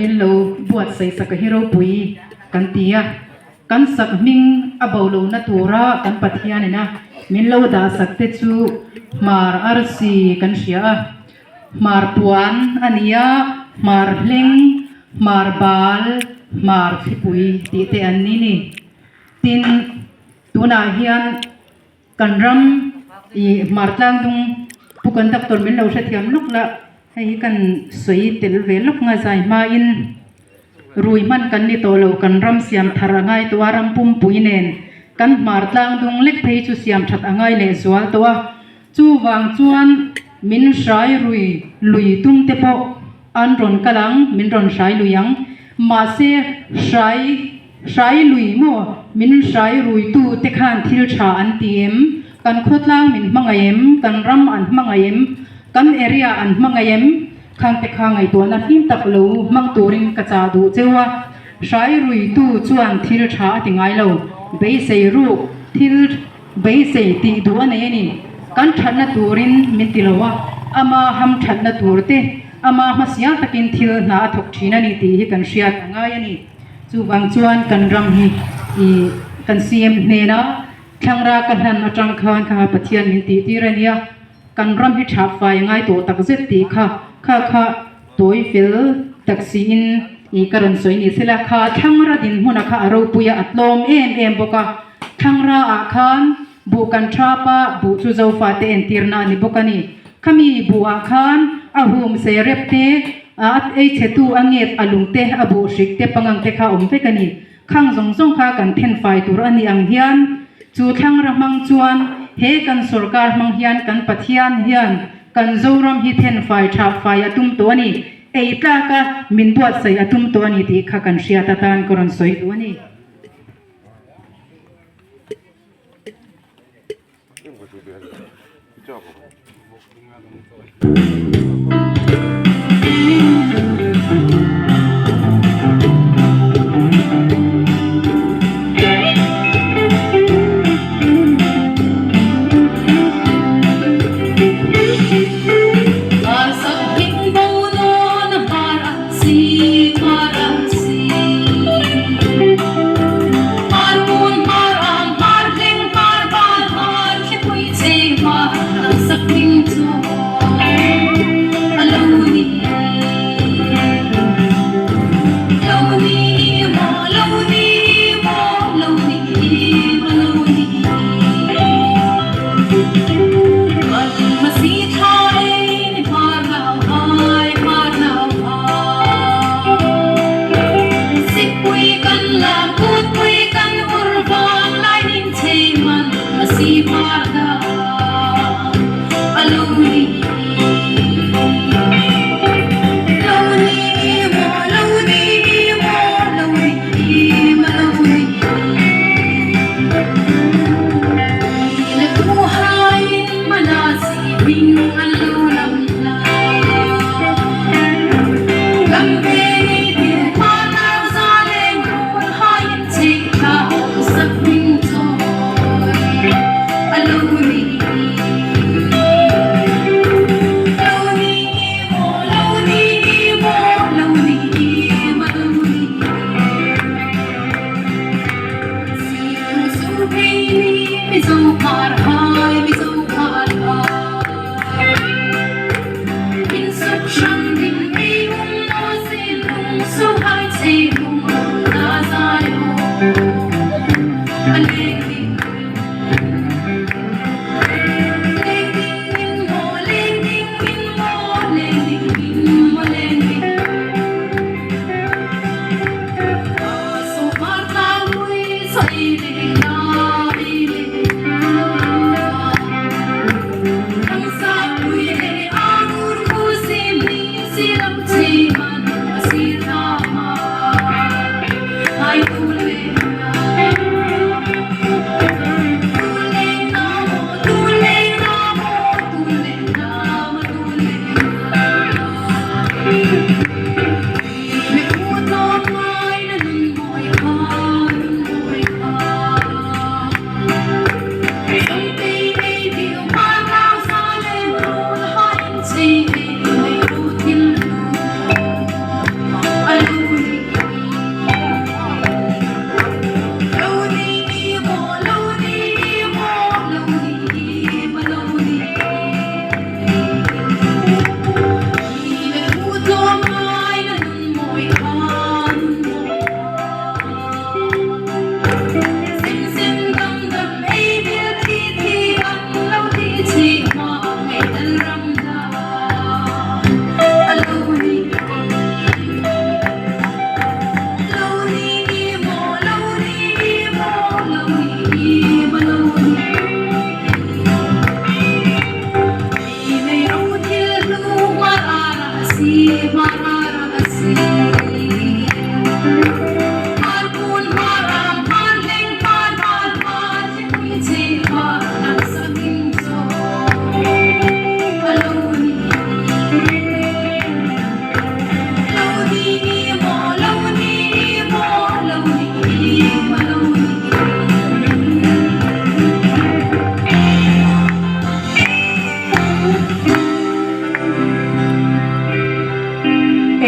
Min lo buatsaih sak a hi ropui kan ti a, kan sak hming a bo lohna tura kan Pathian ina min lo dah sak te chu hmar arsi kan hria a, hmar puan a ni a, hmar hleng, hmar bal, hmar thlipui tih te an ni ni. Tin, tunah hian. Kan ram ih hmar tlangdung pu conductor min lo hrethiam lawk la, hei hi kan sawi tel ve lawk nga zai hmain rui hman kan ni tawh lo, kan ram siam thar a ngai tawh a, ram pumpui nen kan hmar tlangdung lek phei chu siam that a ngai leh zual tawh a, chuvang chuan min hrai rui lui tum te pawh an rawn kal ang, min rawn hrai lui ang, mahse hrai. Hrai lui maw? Min hrai ruitu te khan thil tha an ti em? Kan khawtlang min hmangaih em? Kan ram an hmangaih em? Kan area an hmangaih em? Khang te kha ngaihtuahna hlim tak lo hmang turin ka chah duh cheu a. Hrai ruitu chuan thil tha a ti ngai lo. Beisei ruk thil beisei tih duh a nei a ni. Kan thatna turin min ti lo a, ama ham thatna tur te, ama hmasial takin thil hna a thawk thin a ni tih hi kan hriat a ngai a ni. Chuvang chuan kan ram hi ih kan CM hnena thlangra ka hlan atang khan kha Pathian min tih tir a nia, kan ram hi tha fai ngai tawh tak zet tih kha kha kha tawi fel tak siin ih ka rawn sawi ni sela kha thlangra dinhmuna kha a ropui a, a tlawm em em bawk a, thlangra ah khan buh kan thap a, buh chu Zofate entirna a ni bawk a ni. Khami buh ah khan a hum serep te, a ei chhe tu a nget a lung te, a buh hrik te pangang te kha awm vek a ni. Khang zawng zawng kha kan then fai tur a ni ang hian chu thlangra hmang chuan he kan sorkar hmang hian kan Pathian hian kan Zoram hi then fai tha fai a tum tawh a ni. Ei tlak a min buatsaih a tum tawh a ni tih kha kan hriat atan ka rawn sawi duh a ni.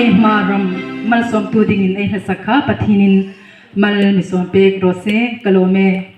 Hei hma ram malsawmtu dingin ei hmasak kha Pathinin mal mi sawm pek rawh se ka lawm e.